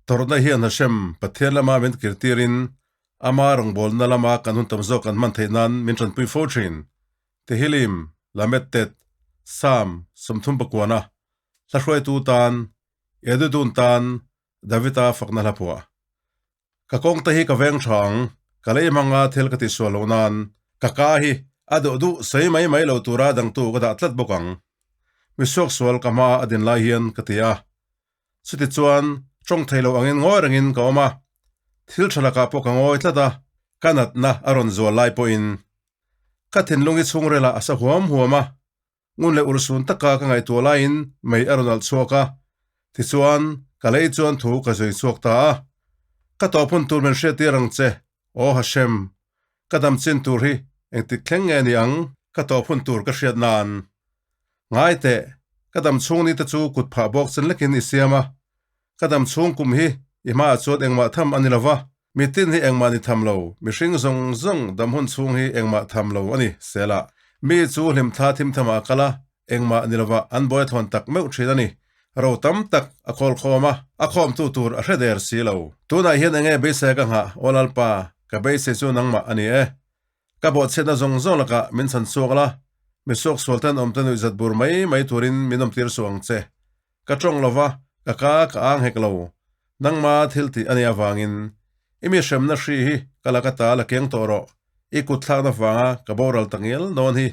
Tawrhna hian Hashem, Pathian lama min kirtirin, Ama rawngbawlna lama kan hun tam zawk kan hman theih nan min tanpui fo thin. Tehillim, Lamed Tet, Psalm, 39, Hla hruaitu tan, Edudun tan, Davida fakna hla phuah. Ka kawng te hi ka veng tha ang, ka lei hmanga thil ka tihsual loh nan, ka ka hi a duh duh sawi mai mai lo tura dangtu ka dah tlat bawk ang. Mi suaksual ka hma a din lai hian ka ti a. Chutichuan, tawng thei lo angin ngawi rengin ka awm a, thil tha lakah pawh ka ngawi tlat a, ka natna a rawn zual lai pawhin ka thinlung hi chhungrelah a sa huam huam a, Ngun leh urhsun taka ka ngaihtuah laiin mei a rawn alh chhuak a, tichuan ka lei chuan thu ka zui chhuak ta a. Ka tawp hun tur min hriattir ang che, Aw Hashem, ka dam chin tur hi engtik thleng nge ni ang? Ka tawp hun tur ka hriat nan. Ngai teh, ka dam chhung ni te chu kut phah bawk chen lekin i siam a, ka dam chhung kum hi i hmaah chuan engmah tham a ni lo va, Mitin hi engmah ni tham lo, mihring zawng zawng dam hun chhung hi engmah tham lo a ni, Selah. Mi chu hlimthla thim thamah a kal a, engmah ni lovah an buai thawn tak meuh thin a ni. Ro tam tak a khawl khawm a, a khawmtu tur a hre der si lo. Tunah hian enge beisei ka nghah, Aw Lalpa, ka beisei chu nangmah a ni e. Ka bawhchhiatna zawng zawng lakah min chhan chhuak la, mi suaksual ten awmte nuihzat bur mai mai turin min awmtir suh ang che. Ka tawng lo va, ka ka ka ang hek lo. Nangma thil tih a nih avangin i mi hremna hri hi ka laka ta la keng tawh rawh, i kut thlakna vanga ka boral ta ngial dawn hi.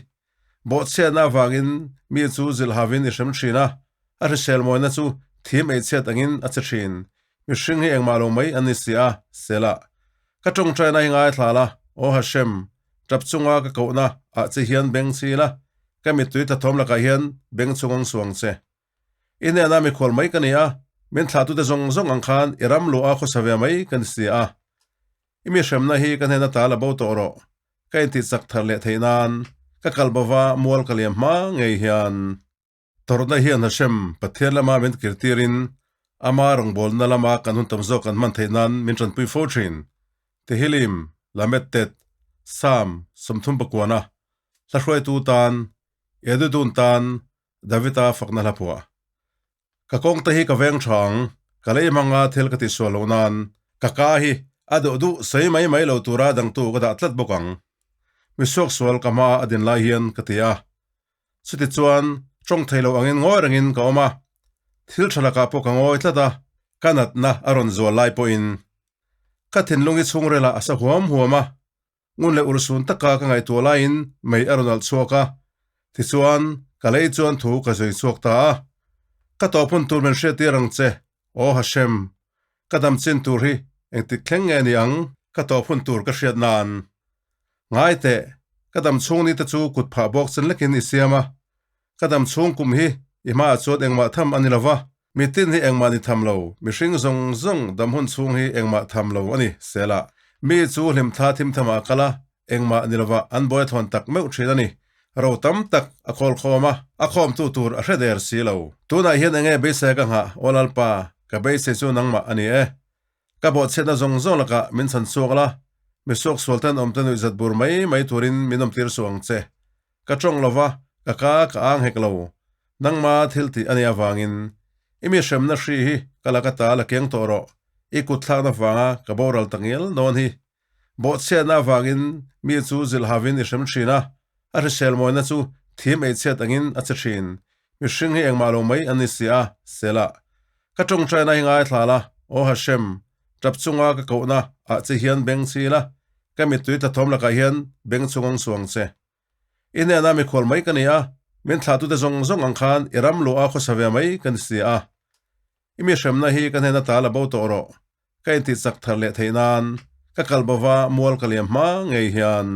Bawhchhiatna avangin mi chu zilh havin i hrem thin a, a hrisel mawina chu thim eichhiat angin a che thin. Mihring hi engmah lo mai an ni si a, Selah. Ka tawngtaina hi ngaithla la, Aw Hashem, tap chunga ka kohna ah che hian beng chi la, ka mittui tlathawm lakah hian beng chhung ang suang che. I hnenah mikhual mai ka ni a, min thlahtute zawng zawng ang khan i ram luah a khawsa ve mai ka ni si a. I mi hremna hi ka hnen ata la bo tawh rawh, ka intihchak thar leh theih nan ka kal bova mual ka liam hma ngei hian. Tawrhna hian Hashem, Pathian lama min kirtirin, Ama rawngbawlna lama kan hun tam zawk kan hman theih nan min tanpui fo thin. Tehillim, Lamed Tet, Psalm, 39, Hla hruaitu tan, Edudun tan, Davida fakna hla phuah. Ka kawng te hi ka veng tha ang, ka lei hmanga thil ka tihsual loh nan, ka ka hi a duh duh sawi mai mai lo tura dangtu ka dah tlat bawk ang. Mi suaksual ka hma a din lai hian ka ti a. Chutichuan tawng thei lo angin ngawi rengin ka awm a, thil tha lakah pawh ka ngawi tlat a, ka natna a rawn zual lai pawhin ka thinlung hi chhungrelah a sa huam huam a, Ngun leh urhsun taka ka ngaihtuah laiin mei a rawn alh chhuak a, tichuan ka lei chuan thu ka zui chhuak ta a. Ka tawp hun tur min hriattir ang che, Aw Hashem, ka dam chin tur hi engtik thleng nge ni ang? Ka tawp hun tur ka hriat nan. Ngai teh, ka dam chhung ni te chu kut phah bawk chen lekin i siam a, ka dam chhung kum hi i hmaah chuan engmah tham a ni lo va, Mitin hi engmah ni tham lo, mihring zawng zawng dam hun chhung hi engmah tham lo a ni, Selah. Mi chu hlimthla thim thamah a kal a, engmah ni lovah an buai thawn tak meuh thin a ni. Ro tam tak a khawl khawm a, a khawmtu tur a hre der si lo. Tunah hian enge beisei ka nghah, Aw Lalpa, ka beisei chu nangmah a ni e. Ka bawhchhiatna zawng zawng lakah min chhan chhuak la, mi suaksual ten awmte nuihzat bur mai mai turin min awmtir suh ang che. Ka tawng lo va, ka ka ka ang hek lo. Nangma thil tih a nih avangin i mi hremna hri hi ka laka ta la keng tawh rawh, i kut thlakna vanga ka boral ta ngial dawn hi. Bawhchhiatna avangin mi chu zilh havin i hrem thin a, a hrisel mawina chu thim eichhiat angin a che thin. Mihring hi engmah lo mai an ni si a, Selah. Ka tawngtaina hi ngaithla la, Aw Hashem, tap chunga ka kohna ah che hian beng chi la, ka mittui tlathawm lakah hian beng chhung ang suang che. I hnenah mikhual mai ka ni a, min thlahtute zawng zawng ang khan i ram luah a khawsa ve mai ka ni si a. I mi hremna hi ka hnen ata la bo tawh rawh, ka intihchak thar leh theih nan ka kal bova mual ka liam hma ngei hian.